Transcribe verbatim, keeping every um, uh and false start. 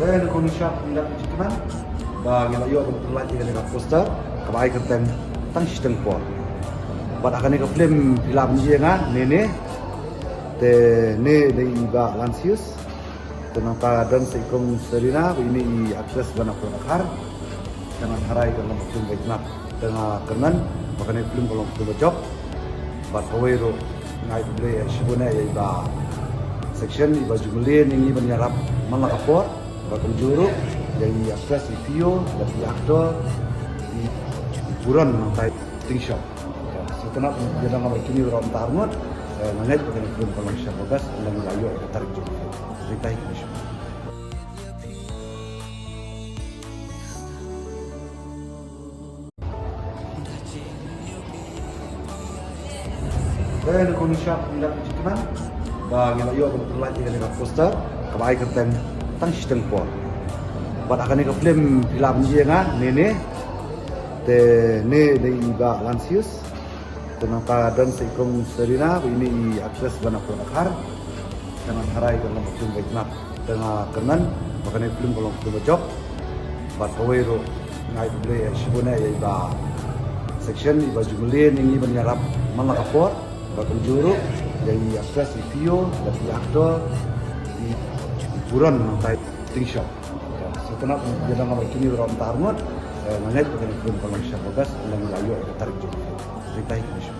Eh, na kong shap ngi la pynjukman ba ngi la ïoh ban pynlait ïa kane ka poster kaba ai kyrteng Tang Shiteng Por. Bad ha kane ka film phi lah ban ïohi ïa nga, ne ne. Te ne dei i Bah Lansius. Te nangta don sa i Kong Serina, ba ine i actress ba na pyrshah. Te nga tharai ka long ka film ba itynnad. Te nga kyrmen ba kane ka film ka long ka film ba jop. Bad kawei ruh nga ai khublei shibun ïa i Bah Section, i Bah Jubilee, ïa ngi ban ïarap man la ka por. Bad kumjuh ruh ïa i actress, i Pio, bad i actor, i Puran nangta i Tingshoh. Sa kane ïa dang ba kine ruh ym tar ngut. Eh, nga ngeit ba kane ka film ka long shisha ba best, lada ngi la ïoh ïa ka tarik jong ka film. Ri tai ki shu. Eh, na kong shap ngi la pynjukman ba ngi la ïoh ban pynlait ïa kane ka poster kaba ai kyrteng Tang Shiteng Por. Bad ha kane ka film phi lah ban ïohi ïa nga, ne ne. Te ne dei i Bah Lansius. Te nangta don sa i Kong Serina, ba ine i actress ba na pyrshah. Te nga tharai ka long ka film ba itynnad. Te nga kyrmen ba kane ka film ka long ka film ba jop. Bad kawei ruh nga ai khublei shibun ïa i Bah Section, i Bah Jubilee, ïa ngi ban ïarap man la ka por. Bad kumjuh ruh ïa i actress, i Pio, bad i actor, i Puran nangta i Tingshoh. Sa kane ïa dang ba kine ruh ym tar ngut. Eh, nga ngeit ba kane ka film ka long shisha ba best, lada ngi la ïoh ïa ka tarik jong ka film. Ri tai ki shu.